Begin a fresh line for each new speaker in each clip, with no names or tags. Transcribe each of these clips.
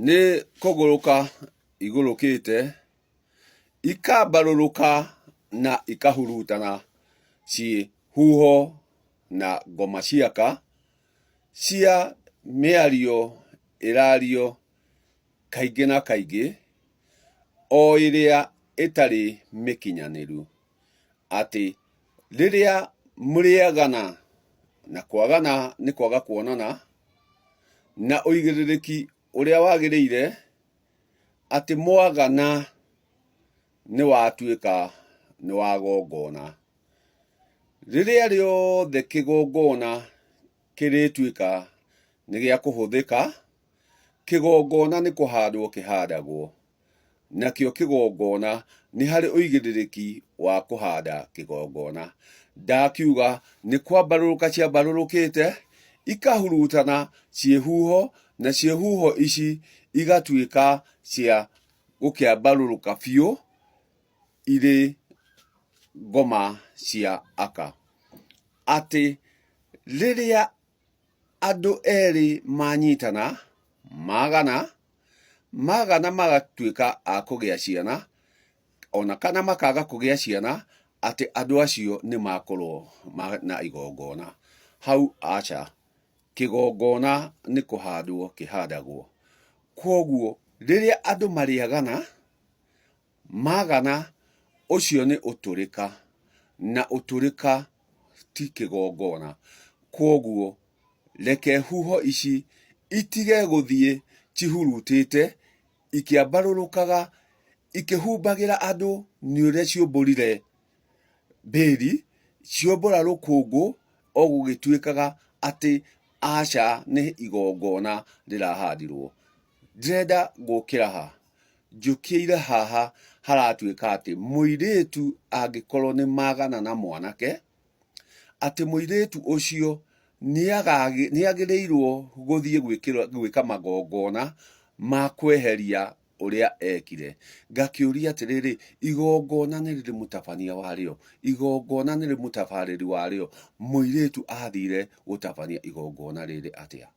Nĩ kũgũrũka igũrũkĩte, ikambarũrũka na ikahurutana ciĩ huho na ngoma ciaka cia mĩario ĩrario kaingĩ na kaingĩ, o ĩrĩa ĩtarĩ mĩkinyanĩru, atĩ rĩrĩa mũrĩagana, na kwagana nĩ kwaga kuonana, na ũigĩrĩrĩki ũrĩa wagĩrĩire, atĩ mwagana nĩ watuĩka nĩ wagongona. Rĩrĩa rĩothe kĩgongona kĩrĩtuĩka nĩ gĩa kũhũthĩka, kĩgongona nĩ kũhandwo kĩhandagwo. Nakĩo kĩgongona nĩ harĩ ũigĩrĩrĩki wa kũhanda kĩgongona. Ndakiuga nĩ kwambarũrũka ciambarũrũkĩte, ikahurutana ciĩ huho, na ciĩ huho ici igatuĩka cia gũkĩambarũrũka biũ irĩ ngoma cia aka. Atĩ rĩrĩa andũ erĩ manyitana, magana, magana magatuĩka a kũgĩa ciana, ona kana makaga kũgĩa ciana, atĩ andũ acio nĩ makorwo na igongona. Hau aca, kĩgongona nĩ kũhandwo kĩhandagwo. Kwoguo rĩrĩa andũ marĩagana, Magana, ũcio nĩ ũtũrĩka, na ũtũrĩka ti kĩgongona. Kwoguo reke huho ici itige gũthiĩ cihurutĩte, ikĩambarũrũkaga, ikĩhumbagĩra andũ nĩ ũrĩa ciũmbũrire mbĩri, ciombũra rũkũngũ, o gũgĩtuĩkaga atĩ aca nĩ igongona rĩrahandirwo. Ndĩrenda gũkĩra ha? Njũkĩire haha haratuĩka atĩ mũirĩtu angĩkorwo nĩ magana na mwanake, atĩ mũirĩtu ũcio nĩagĩrĩirwo gũthiĩ gwĩka magongona ma kweheria ũrĩa ekire. Ngakĩũria atĩrĩrĩ, igongona nĩ rĩrĩ mũtabania warĩo? Igongona nĩ rĩrĩ mũtabarĩri warĩo? Mũirĩtu athire gũtabania igongona rĩrĩ atĩa?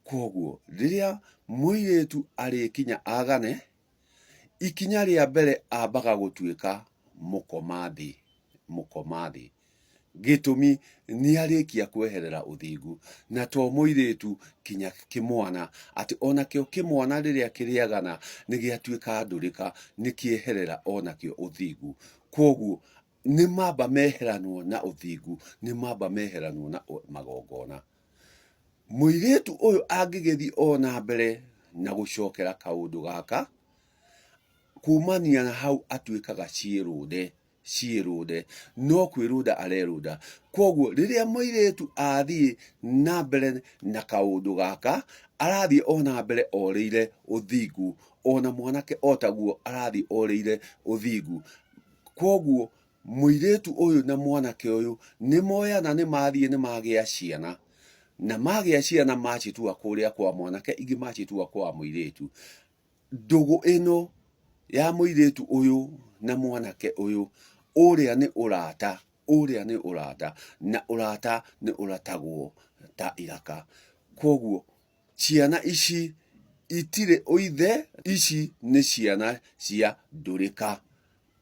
Kwoguo rĩrĩa mũirĩtu arĩkinya agane, ikinya rĩa mbere ambaga gũtuĩka mũkoma thĩ, mũkoma thĩ. Gĩtũmi nĩ arĩkia kweherera ũthingu, na to mũirĩtu kinya kĩmwana, atĩ onakĩo kĩmwana rĩrĩa kĩrĩagana nĩ gĩatuĩka ndũrĩka, nĩ kĩeherera onakĩo ũthingu. Kwoguo nĩ mamba meheranwo na ũthingu, nĩ mamba meheranwo na magongona. Mũirĩtu ũyũ angĩgĩthiĩ o na mbere na gũcokera kaũndũ gaka, kumania na hau atuĩkaga ciĩrũnde, ciĩrũnde, no kwĩrũnda arerũnda. Koguo rĩrĩa mũirĩtu athiĩ na mbere na kaũndũ gaka, arathiĩ o na mbere orĩire ũthingu, ona mwanake o taguo arathiĩ orĩire ũthingu. Koguo Mũirĩtu ũyũ na mwanake ũyũ nĩ moyana nĩ mathiĩ nĩ magĩa ciana, na magĩa ciana macitua kũrĩa kwa mwanake ingĩ macitua kwa mũirĩtu. Ndũgũ ĩno ya mũirĩtu ũyũ na mwanake ũyũ, ũrĩa nĩ ũrata, ũrĩa nĩ ũrata, na ũrata nĩ ũratagwo ta iraka. Kwoguo ciana ici itirĩ ũithe, ici nĩ ciana cia ndũrĩka.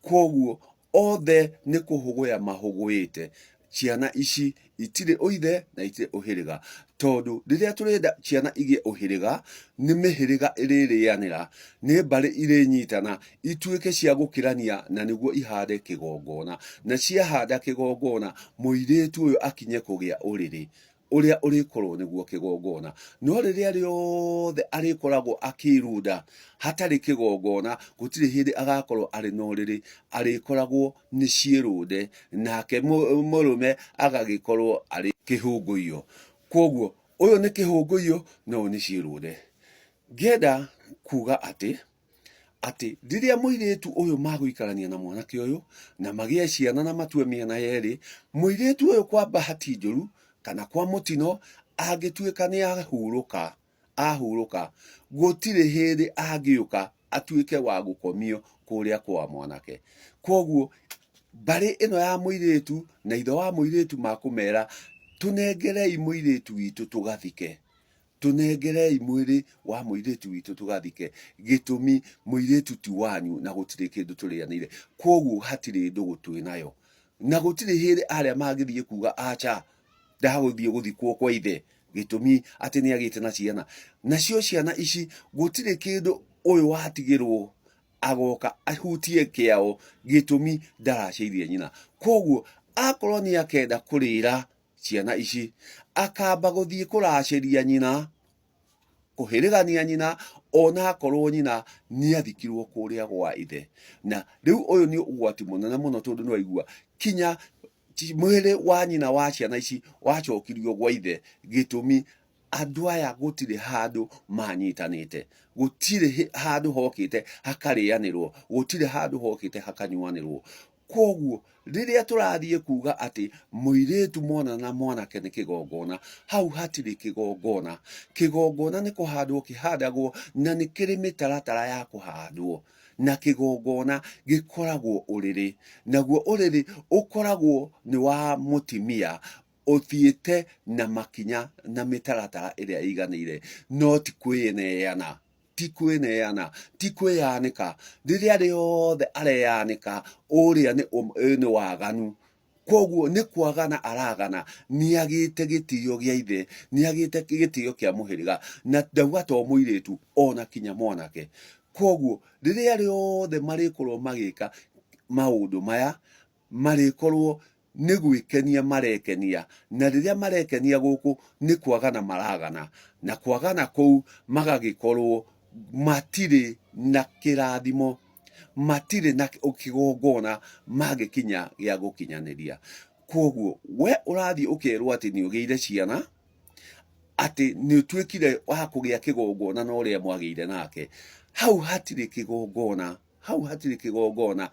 Kwoguo othe nĩ kũhũgũya mahũgũĩte. Ciana ici itirĩ ũithe na itirĩ ũhĩrĩga. Tondũ rĩrĩa tũrenda ciana igĩe ũhĩrĩga, nĩ mĩhĩrĩga ĩrĩrĩanĩra, nĩ mbarĩ irĩnyitana, ituĩke cia gũkĩrania na nĩguo ihande kĩgongona. Na ciahanda kĩgongona, mũirĩtu ũyũ akinye kũgĩa ũrĩrĩ. Ũrĩa ũrĩkorwo nĩguo kĩgongona. No rĩrĩa rĩothe arĩkoragwo akĩĩrunda hatarĩ kĩgongona, gũtirĩ hĩndĩ agakorwo arĩ na ũrĩrĩ, arĩkoragwo nĩ ciĩrũnde, nake mũrũme agagĩkorwo arĩ kĩhũngũiyo. Kwoguo ũyũ nĩ kĩhũngũiyo na ũyũ nĩ ciĩrũnde. Ngĩenda kuga atĩ, atĩ rĩrĩa mũirĩtu ũyũ magũikarania na mwanake ũyũ na magĩe ciana na matue mĩena yerĩ, mũirĩtu ũyũ kwa bahati njũru kana kwa mũtino angĩtuĩka nĩ ahurũka, ahurũka, gũtirĩ hĩndĩ angĩũka atuĩke wa gũkomio kũrĩa kwa mwanake. Kwoguo mbarĩ ĩno ya mũirĩtu na ithe wa mũirĩtu makũmera tũnengerei mũirĩtu witũ tũgathike. Tũnengerei mwĩrĩ wa mũirĩtu witũ tũgathike, gĩtũmi mũirĩtu ti wanyu na gũtirĩ kĩndũ tũrĩanĩire. Kwoguo hatirĩ ndũgũ twĩ nayo. Na gũtirĩ hĩndĩ arĩa mangĩthiĩ kuga aca, ndagũthiĩ gũthikwo kwa ithe, gĩtũmi atĩ nĩ agĩte na ciana. Nacio ciana ici gũtirĩ kĩndũ ũyũ watigĩrwo agoka ahutie kĩao, gĩtũmi ndaracĩirie nyina. Kwoguo akorwo nĩ akenda kũrĩra ciana ici, akamba gũthiĩ kũracĩria nyina, kũhĩrĩgania nyina, ona akorwo nyina nĩathikirwo kũrĩa gwa ithe. Na rĩu ũyũ nĩ ũgwati mũnene mũno tondũ nĩwaigua kinya mwĩrĩ wa nyina wa ciana ici wacokirio gwa ithe, gĩtũmi andũ aya gũtirĩ handũ manyitanĩte, gũtirĩ handũ hokĩte hakarĩanĩrwo, gũtirĩ handũ hokĩte hakanyuanĩrwo. Kwoguo rĩrĩa tũrathiĩ kuga atĩ mũirĩtu mwana na mwanake nĩ kĩgongona, hau hatirĩ kĩgongona. Kĩgongona nĩ kũhandwo kĩhandagwo na nĩ kĩrĩ mĩtaratara ya kũhandwo. Na kĩgongona gĩkoragwo ũrĩrĩ, naguo ũrĩrĩ ũkoragwo nĩ wa mũtimia ũthiĩte na makinya na mĩtaratara ĩrĩa ĩiganĩire, no ti kwĩneana, ti kwĩneana, ti kwĩyanĩka. Rĩrĩa rĩothe areyanĩka, ũrĩa nĩ, nĩ waganu. Koguo nĩ kwagana aragana, nĩ agĩte gĩtĩo gĩa ithe, nĩ agĩte gĩtĩo kĩa mũhĩrĩga, na ndauga to mũirĩtu, ona kinya mwanake. Koguo rĩrĩa rĩothe marĩkorwo magĩka maũndũ maya, marĩkorwo nĩ gwĩkenia marekenia, na rĩrĩa marekenia gũkũ nĩ kwagana maragana, na kwagana kũu magagĩkorwo matirĩ na kĩrathimo, matirĩ na kĩgongona mangĩkinya gĩa gũkinyanĩria. Kwoguo we ũrathiĩ ũkerwo atĩ nĩ ũgĩire ciana, atĩ nĩ ũtuĩkire wa kũgĩa kĩgongona na ũrĩa mwagĩire nake, hau hatirĩ kĩgongona, hau hatirĩ kĩgongona.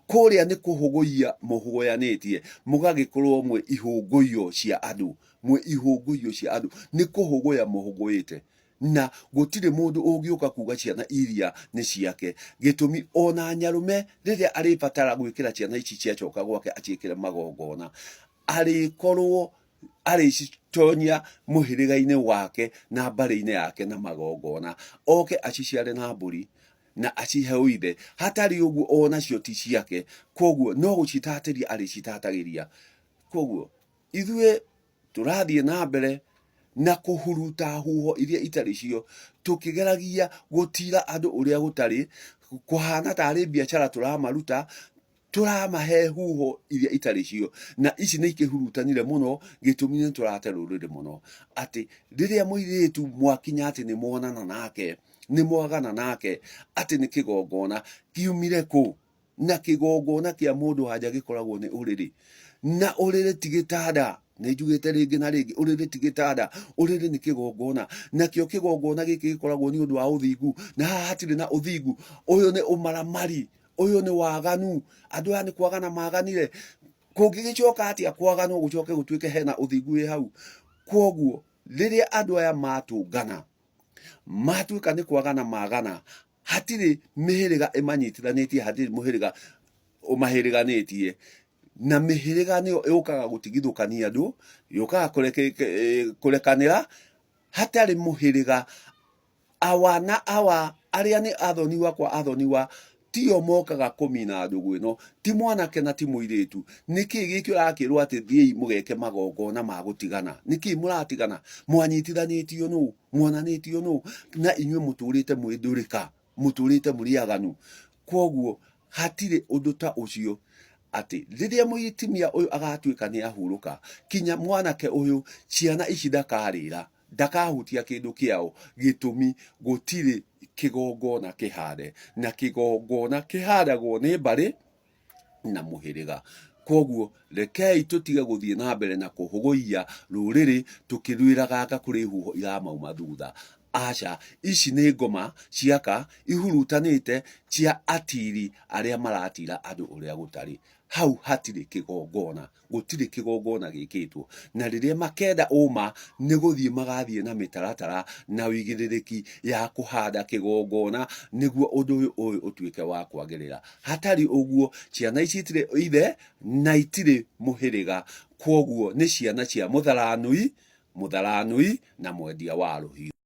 Kũrĩa nĩ kũhũgũiya mũhũgũyanĩtie, mũgagĩkorwo mwĩ ihũngũiyo cia andũ, mwĩ ihũngũiyo cia andũ, nĩ kũhũgũya mũhũgũĩte. Na gũtirĩ mũndũ ũngĩũka kuga ciana iria nĩ ciake. Gĩtũmi ona nyarũme rĩrĩa arĩbatara gwĩkĩra ciana ici ciacoka gwake aciĩkĩre magongona, arĩkorwo arĩcitonyia mũhĩrĩga-inĩ wake na mbarĩ-inĩ yake na magongona, oke aciciare na mbũri. na acihe ũithe hatarĩ ũguo o nacio ti ciake koguo no gũcitatĩria arĩcitatagĩria koguo ithuĩ tũrathiĩ na mbere na kũhuruta huho iria itarĩ cio tũkĩgeragia gũtira andũ ũrĩa gũtarĩ kũhana tarĩ biacara tũramaruta tũramahe huho iria itarĩ cio na ici nĩ ikĩhurutanire mũno gĩtũmi nĩ tũrate rũrĩrĩ mũno atĩ rĩrĩa mũirĩtu mwakinya atĩ nĩ mwonana nake nĩ mwagana nake atĩ nĩ kĩgongona kiumire kũ na kĩgongona kĩa mũndũ wanja gĩkoragwo nĩ ũrĩrĩ na ũrĩrĩ ti gĩtanda nĩ njugĩte rĩngĩ na rĩngĩ ũrĩrĩ ti gĩtanda ũrĩrĩ nĩ kĩgongona nakĩo kĩgongona gĩkĩ gĩkoragwo nĩ ũndũ wa ũthingu na haha hatirĩ na ũthingu ũyũ nĩ ũmaramari ũyũ nĩ waganu andũ aya nĩ kwagana maganire kũngĩgĩcoka atĩa kwaganwo gũcoke gũtuĩke hena ũthingu wĩ hau kwoguo rĩrĩa andũ aya matũngana matuĩka nĩ kwagana magana hatirĩ mĩhĩrĩga ĩmanyitithanĩtie hatirĩ mũhĩrĩga ũmahĩrĩganĩtie na mĩhĩrĩga nĩyo yũkaga gũtigithũkania andũ yũkaga kũrekanĩra hatarĩ mũhĩrĩga awa na awa arĩa nĩ athoniwa kwa athoniwa tio mokaga kũmina ndũgũ ĩno ti mwanake na ti mũirĩtu nĩkĩ gĩkĩ ũrakĩrwo atĩ thiĩi mũgeke magongona ma gũtigana nĩkĩ mũratigana mwanyitithanĩtio nũ mwonanĩtio nũ na inyuĩ mũtũrĩte mwĩ ndũrĩka mũtũrĩte mũrĩ aganu kwoguo hatirĩ ũndũ ta ũcio atĩ rĩrĩa mũitimia ũyũ agatuĩka nĩ ahurũka kinya mwanake ũyũ ciana ici ndakarĩra ndakahutia kĩndũ kĩao gĩtũmi gũtirĩ kĩgongona kĩhande na kĩgongona kĩhandagwo nĩ mbarĩ na mũhĩrĩga kwoguo rekei tũtige gũthiĩ na mbere na kũhũgũiya rũrĩrĩ tũkĩrwĩraga anga kũrĩ huho iramauma thutha aca ici nĩ ngoma ciaka ihurutanĩte cia atiri arĩa maratira andũ ũrĩa gũtarĩ hau hatirĩ kĩgongona gũtirĩ kĩgongona gĩkĩtwo na rĩrĩa makenda ũma nĩ gũthiĩ magathiĩ na mĩtaratara na wĩigĩrĩrĩki ya kũhanda kĩgongona nĩguo ũndũ ũyũ ũyũ ũtuĩke wa kwagĩrĩra hatarĩ ũguo ciana ici itirĩ ithe na itirĩ mũhĩrĩga kwoguo nĩ ciana cia mũtharanui. Mũtharanui na mwendia wa rũhiũ.